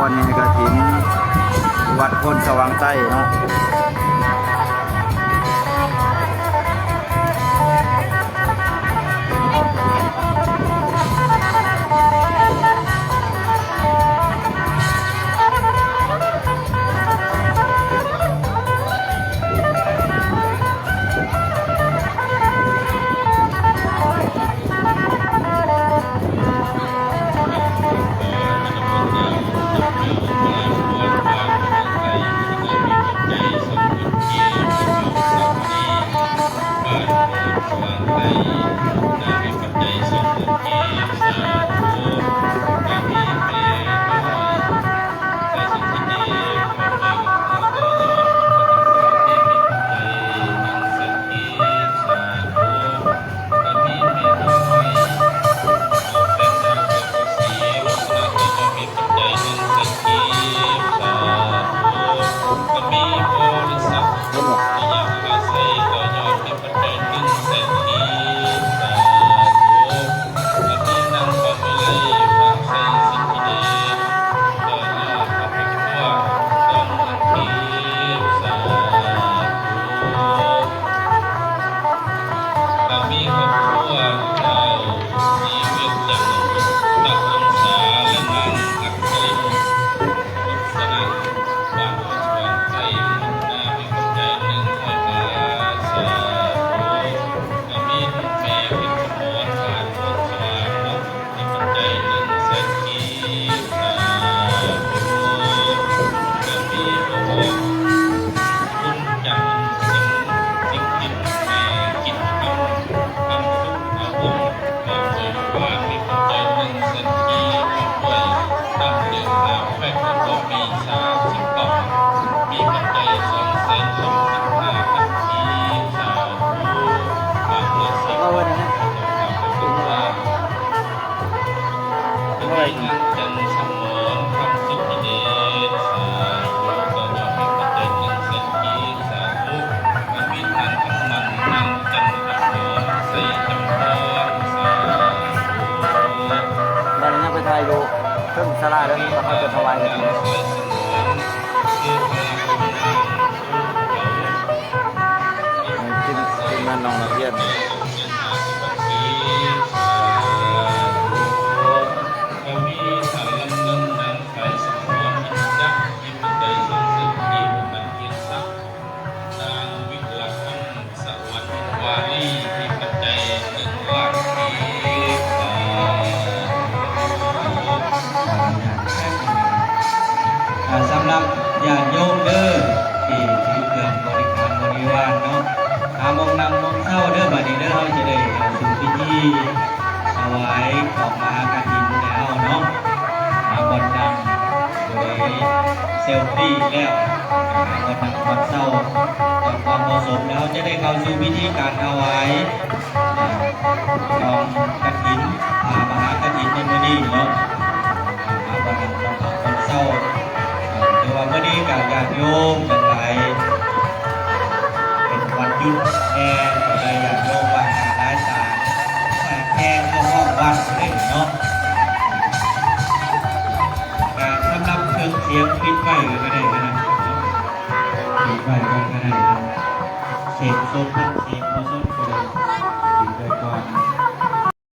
ວັນນີ້ກະຖິງວັດໂພນສະຫວ່າງໃຕ້ເນາະ. ກະມີຄອບຄົວເຈົ້າ ມີວຽກຈັນ ຕັກອັງສາ ແລະ ນາງອັກສະລິນ ວັດສະນະ ບ້ານໂພນສະຫວ່າງໃຕ້ ນຳໜ້າມີປັດໄຈໜຶ່ງຮ້ອຍບາດ ສາທຸ. ກະມີແມ່ເພັນສະໝອນ ບ້ານໂພນສະຫວ່າງ ເນາະ ມີປັດໄຈໜຶ່ງແສນກີບ ສາທຸ. ກະມີພໍ່ບຸນຈັນ ສິງ ສິງຄຳ ແມ່ກິດຄຳ ຄຳສຸກ ອາວົງ ເວົ້າໂດຍວ່າມີປັດໄຈໜຶ່ງແສນກີບ ດ້ວຍນ້ຳດື່ມ ແພັກ ແລ້ວກໍມີສາມສິບກ່ອງ ມີປັດໄຈສອງແສນສອງພັນຫ້າພັນກີບ ສາທຸ. ເອົາໄວ້ນະ ເອົາໄວ້ນະ. ນາງຈັນສະໝອນ ຄຳສຸກ ເດດ ສາທຸ. ກໍຍອດເປັນປັດໄຈໜຶ່ງແສນກີບ ສາທຸ. ແອດມິນນາງຄຳນັນ ນາງຈັນສະໝອນ ໄຊຈຳພອນ ສາທຸ. ບັດນີ້ຍັງໄປຖ່າຍຢູ່ເທິງສາລາເດີ ເຂົາຈະຖວາຍກະຖິນ. ທີມ ທີມງານນ້ອງນັກຮຽນ ກະມີທ່ານລຳເງິນ ນາງໄພສະຫງວນ ອິນຈັກ ມີປັດໄຈສອງແສນກີບ ນາງວິລະຄຳ ສະຫວັນວາລີ ມີປັດໄຈໜຶ່ງລ້ານກີບ ສາທຸ. ອ່າ ສຳລັບຍາດໂຍມເດີ ທີ່ຖືເຄື່ອງບໍລິການບໍລິວານເນາະ ຫາບ່ອນນັ່ງບ່ອນເຊົາເດີ ບາດນີ້ເດີ ເຮົາຈະໄດ້ເຂົ້າສູ່ພິທີຖວາຍຂອງມະຫາກະຖິນແລ້ວເນາະ ຫາບ່ອນນັ່ງ ຜູ້ໃດເຊວຟີແລ້ວ ຫາບ່ອນນັ່ງບ່ອນເຊົາ ເພື່ອຄວາມເໝາະສົມ ແລ້ວເຮົາຈະໄດ້ເຂົ້າສູ່ພິທີການຖວາຍ ກອງກະຖິນ ອ່າ ມະຫາກະຖິນໃນມື້ນີ້ເນາະ ອ່າ ບ່ອນນັ່ງບ່ອນເຊົາ ບ່ອນເຊົາ ເອີ ແຕ່ວ່າມື້ນີ້ກະຍາດໂຍມທັງຫຼາຍ ເປັນວັນຢຸດແດ່ ກໍເລີຍຍາດໂຍມວ່າງໜ້າຫຼາຍຕາ ແຂກກໍຮອດວັດເດ້ເນາະ ກະສຳລັບເຄື່ອງສຽງປິດໄວ້ກໍໄດ້ນະ ປິດໄວ້ກໍໄດ້ ເສກສົດທັງເສກບໍ່ສົດກໍໄດ້